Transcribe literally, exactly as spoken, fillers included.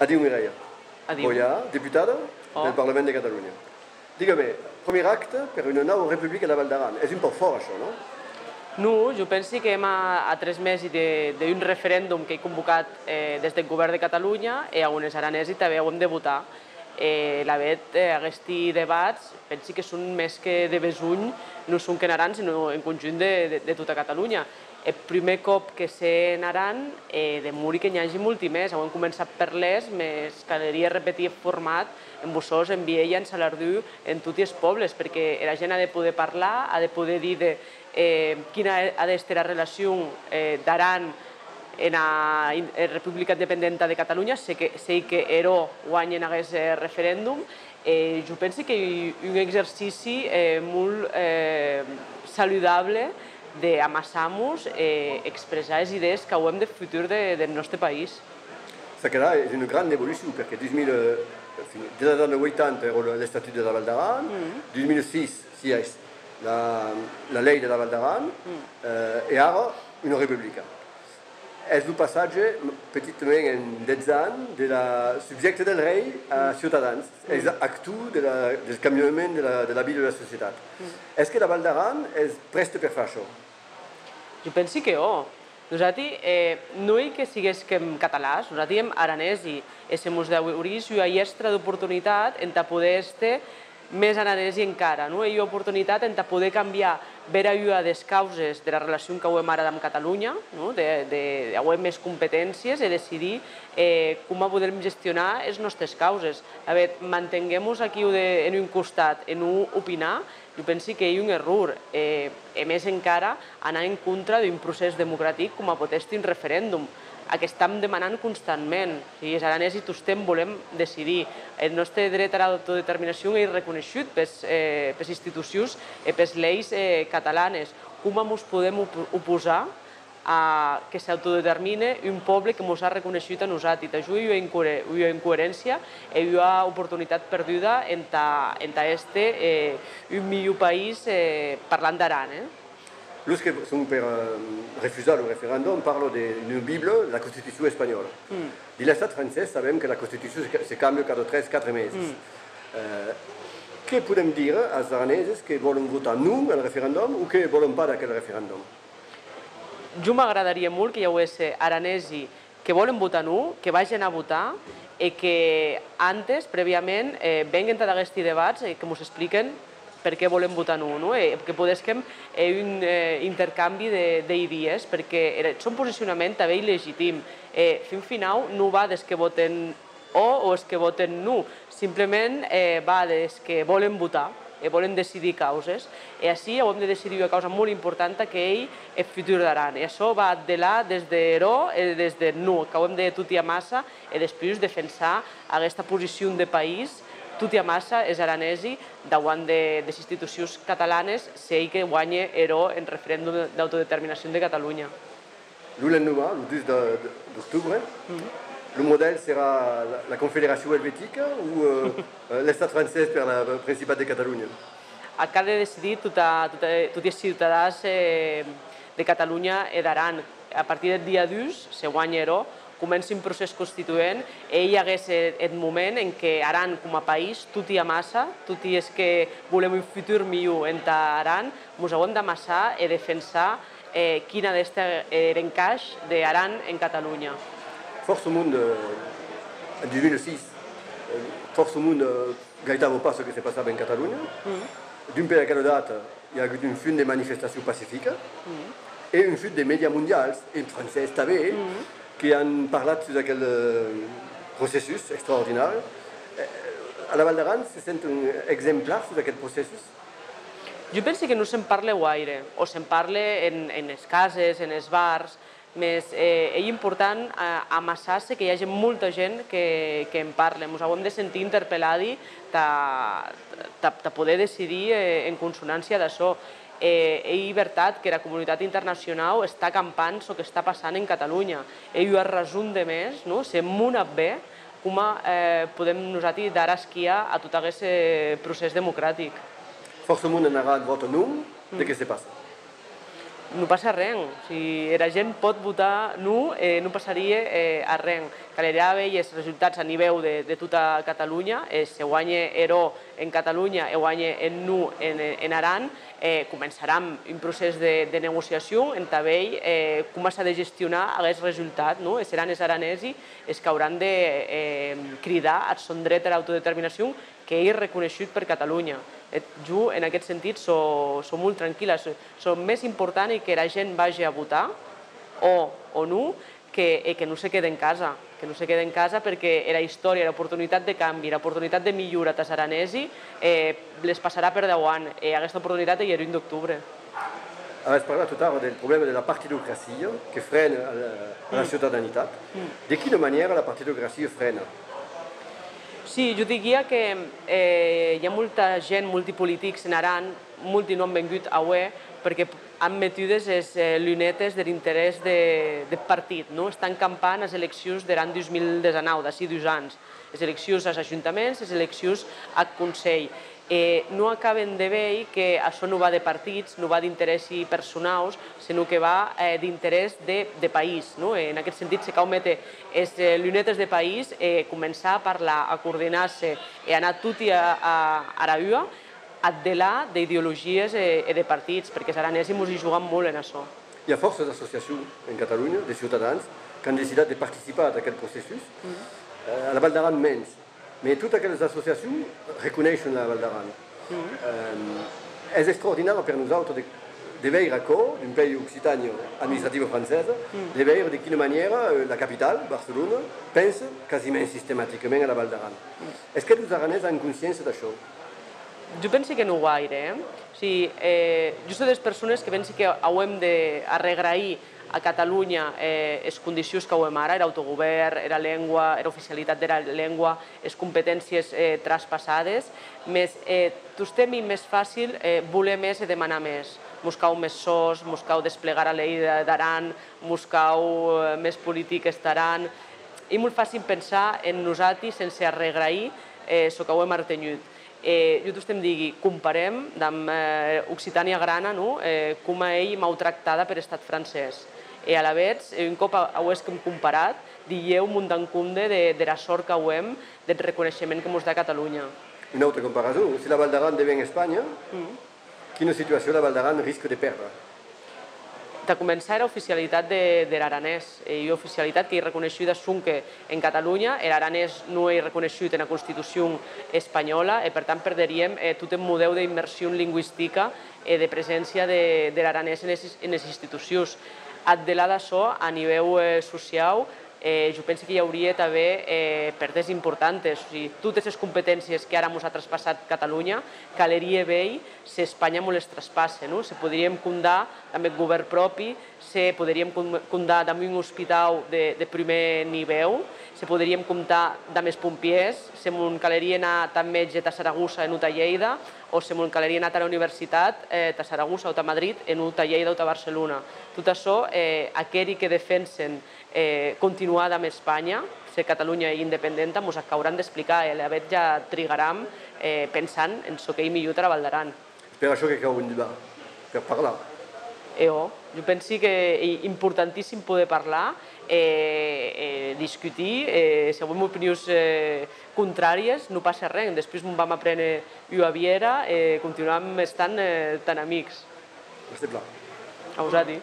Adiu, Mireia. Adiu. Boya, deputada del Parlament de Catalonha. Diga-me, premier acte per una nau republica a la Val d'Aran. Es un pauc fòrt, això, non? Non, jo pensi que èm a, a tres mesi de, d'un referendum qu'ei convocat, eh, des deth Govèrn de Catalonha e a on es aranesi tanben auem de votar. E, lavetz, eh, aguesti debats pensi que son mès que de besonh, non sonque en Aran, senon en conjunt de, de, de tota Catalonha. Eth prumèr còp que se hè en Aran, e demori que n'i agi molti mès. Auem començat per Les, mès calerie repetir eth format en Bossòst, en Vielha, en Salardú, en toti es pòbles, perque era gent a de poder parlar, a de poder díder, eh, quina a d'èster era relacion, eh, d'Aran ena in-, eh, Republica Independenta de Catalonha, se que, s'ei que Heró guanhe en aguest, eh, referendum. E jo pensi qu'ei un exercici, eh, molt, eh, saludable de amassar-mos e expressar es idèes qu'auem deth futur de, deth nòste país. Çaquelà es una granda evolucion, perque dus mil, eh, enfin, dins las annadas vuitanta èra l'Estatut de la Val d'Aran, dus mil sis, sièis, la, la lei de la Val d'Aran, eh, e ara una republica. Es lo passatge, petitament en dètz ans, de la subjècte del rei a ciutadans. Es actor de la, del cambiament de la, de la vida de la societat. Es que la Val d'Aran es prèsta per far açò? Jo pensi que òc. Nosati, eh, non ei que siguesquem catalans, nosati èm aranesi, e se mos daurís ua hièstra d'oportunitat entà poder èster mès aranesi encara, non? Ei ua oportunitat entà poder cambiar bèra ua des causes dera relacion qu'auem ara damb Catalonha, non? De, de, de auer mès competéncies e decidir, eh, coma podem gestionar es nòstes causes. Lavetz, mantenguem-mos aquiu de, en un costat e non opinar, jo pensi qu'ei un error, e, e mès encara anar en contra d'un procès democratic coma pòt èster un referendum. Ac estam demanant constantment. O sigui, es aranesi tostemp volem decidir. Eth nòste dret ara autodeterminacion ei reconeishut pes, eh, pes institucions e pes leis, eh, catalanes. Coma mos podem op-, oposar a que s'autodetermine un pòble que mos a reconeishut a nosati? Tà jo ei ua incoere-, ua incoeréncia e ua oportunitat perduda entà, entà èster, eh, un milhor país, eh, parlant d'Aran, eh? Los que son per, eh, refusar lo referendum parlan de, d'una Bibla, la Constitucion espanhòla. Dins l'estat francés, sabem que la Constitucion se, se cambia cada tres, quatre meses. Eh, que podem dire als araneses que vòlen votar non al referendum o que vòlen pas d'aquel referendum? Jo m'agradarie molt que i auesse aranesi que vòlen votar non, que vagen a votar e que antes, prèviament, eh, venguen tad aguesti debats e que mos expliquen per qué vòlen votar non, non? E que podesquem, eh, un, eh, intercambi de, d'idies, perque er, eth sòn posicionament tanben ei legitim. E, fin finau, non va des que vòten òc o es que vòten non. Simplement, eh, va des que vòlen votar e vòlen decidir causes. E ací auem de decidir ua causa molt importanta, qu'ei eth futur d'Aran. E açò va ath delà des de Heró e des de non, qu'auem de toti amassa e despús defensar aguesta posicion de país toti amassa es aranesi dauant de, des institucions catalanes, s'ei que guanhe Heró en referendum d'autodeterminacion de Catalonha. Lo lendeman, lo dus de, de, d'octobre, lo modèl serà la, la Confederacion Elvetica o, eh, eh, l'Estat francés per la, pel Principat de Catalonha? Ac a de decidir tota, tota, toti es ciutadans, eh, de Catalonha e d'Aran. A partir deth dia dus, se guanhe Heró, comence un procès constituent e ei aguest eth, eth moment en qué Aran coma país, toti amassa, toti es que volem un futur milhor entà Aran, mos auem d'amassar e defensar, eh, quin a d'èster er encaish de Aran en Catalonha. Fòrça monde, eh, en dus mil sis, eh, fòrça monde, eh, gaitava pas çò que se passava en Catalonha. Dempuèi aquela data, i a agut un fum de manifestacions pacificas e un fum de mèdias mondials, e francés tanben, que an parlat sus aquel, eh, processus extraordinari. Eh, a la Val d'Aran se senten exemplars sus aquel processus? Jo pensi que non se'n parle guaire, o se'n parle en, en es cases, en es bars, mès, eh, ei important, eh, amassar-se que i age molta gent que, que en parle. Mos auem de sentir interpeladi tà, tà, tà poder decidir, eh, en consonància d'açò. E ei vertat qu'era comunitat internacionau està campant çò qu'està passant en Catalonha. Ei ua rason de mès, non? Se mona ben, coma, eh, podem nosati dar esquia a tot aguest, eh, procès democratic? Fòrça monde en Aran vòta non, de qué se passa? Non passa arren. Si era gent pòt votar non, eh, non passarie, eh, arren. Calerirà veir es resultats a nivèu de, de tota Catalonha, e se guanhe er ò en Catalonha e guanhe eth non en, en Aran, eh, començaram un procès de, de negociacion entà veir, eh, coma s'a de gestionar aguest resultat, non? E seràn es aranesi es qu'auràn de, eh, cridar ath sòn dret ara autodeterminacion, qu'ei reconeishut per Catalonha. E jo, en aguest sentit, sò, sò molt tranquilla. Sò, sò mès important ei qu'era gent vage a votar, ò o non, que, e que non se quede en casa, que non se quede en casa, perque era istòria, era oportunitat de cambi, era oportunitat de milhora tàs aranesi, eh, les passarà per dauant, e aguesta oportunitat ei er un d'octobre. Avètz parlat tot ara del problèma de la partidocracia que frena a la, a la ciutadanitat. De quina manièra la partidocracia frena? Sí, jo diria que, eh, i a molta gent, molti politics en Aran, molti non an vengut aué, perque an metudes es, eh, lunetes der interès de, deth partit, non? Estan campant as eleccions der an dus mil dètz-e-nau, d'ací dus ans. Es eleccions as ajuntaments, es eleccions ath Conselh. E non acaben de veir que açò non va de partits, non va d'interèssi personaus, senon que va, eh, d'interès de, de país, non? E en aguest sentit, se cau méter es, eh, lunetes de país e començar a parlar, a coordinar-se e anar toti a, a, ara ua, ath delà d'ideologies e, e de partits, perque es aranesi mos i jogam molt en açò. I a fòrça d'associacions en Catalonha, de ciutadans, qu'an decidat de participar ad aquel processus. Eh, a la Val d'Aran, mens. Mès totas aquelas associacions reconeishen la Val d'Aran. Eh, es extraordinari per nosautres de, de veire aquò, d'un país, Occitània, administrativa francesa, de veire de quina manièra, eh, la capitala, Barcelona, pensa quasiment sistematicament a la Val d'Aran. Es que los aranés an consciéncia d'açò? Jo pensi que non guaire, eh? O sigui, eh, jo sò des persones que pensi que auem de arregraïr a Catalonha, eh, es condicions qu'auem ara, er autogovèrn, era lengua, era oficialitat dera lengua, es competéncies, eh, traspassades, mès, eh, tostemp ei mès facil, eh, voler mès e demanar mès. Mos cau mès sòs, mos cau desplegar era lei de, d'Aran, mos cau, eh, mès politiques d'Aran. Ei molt facil pensar en nosati sense arregraïr, eh, çò qu'auem artenhut. E jo tostemp digui, comparem damb, eh, Occitània grana, non? Eh, coma ei mautractada per Estat francés. E alavetz, e un còp a-, auésquem comparat, dilhèu mo'n dam compde de, dera sòrt qu'auem deth reconeishement que mos da Catalonha. Una auta comparason, se la Val d'Aran deven Espanha, quina situacion la Val d'Aran risca de pèrdre? Tà començar, era oficialitat de, der aranés, ei ua oficialitat qu'ei reconeishuda sonque en Catalonha, er aranés non ei reconeishut ena Constitucion espanhòla, e per tant perderíem, eh, tot eth modèu d'immersion lingüistica e de preséncia de, der aranés enes, enes institucions. Ath delà d'açò, a nivèu, eh, sociau, eh, jo pensi que i aurie tanben, eh, pèrdes importantes. O sigui, totes es competéncies que ara mos a traspassat Catalonha, calerie veir se Espanha mos les traspasse, non? Se poderíem compdar damb eth govèrn pròpi, se poderíem com-, compdar damb un ospitau de, de prumèr nivèu, se poderíem compdar damb es pompièrs, se mos calerie anar tà mètge tà Saragossa e non tà Lhèida, o se mos calerie anar tara universitat, eh, tà Saragossa o tà Madrid e non tà Lhèida o tà Barcelona. Tot açò, eh, aqueri que defensen, eh, continuar damb Espanha, se Catalonha ei independenta, mos ac auràn d'explicar, e alavetz ja trigaram, eh, pensant en çò qu'ei milhor tara Val d'Aran. Per açò que cau un debat, per parlar. E òc, jo pensi que ei importantissim poder parlar e, e discutir, e se auem opinions, eh, contràries, non passe arren. Despús mo'n vam a préner ua bièra e continuam estant, eh, tan amics. Mercé plan. A vosati.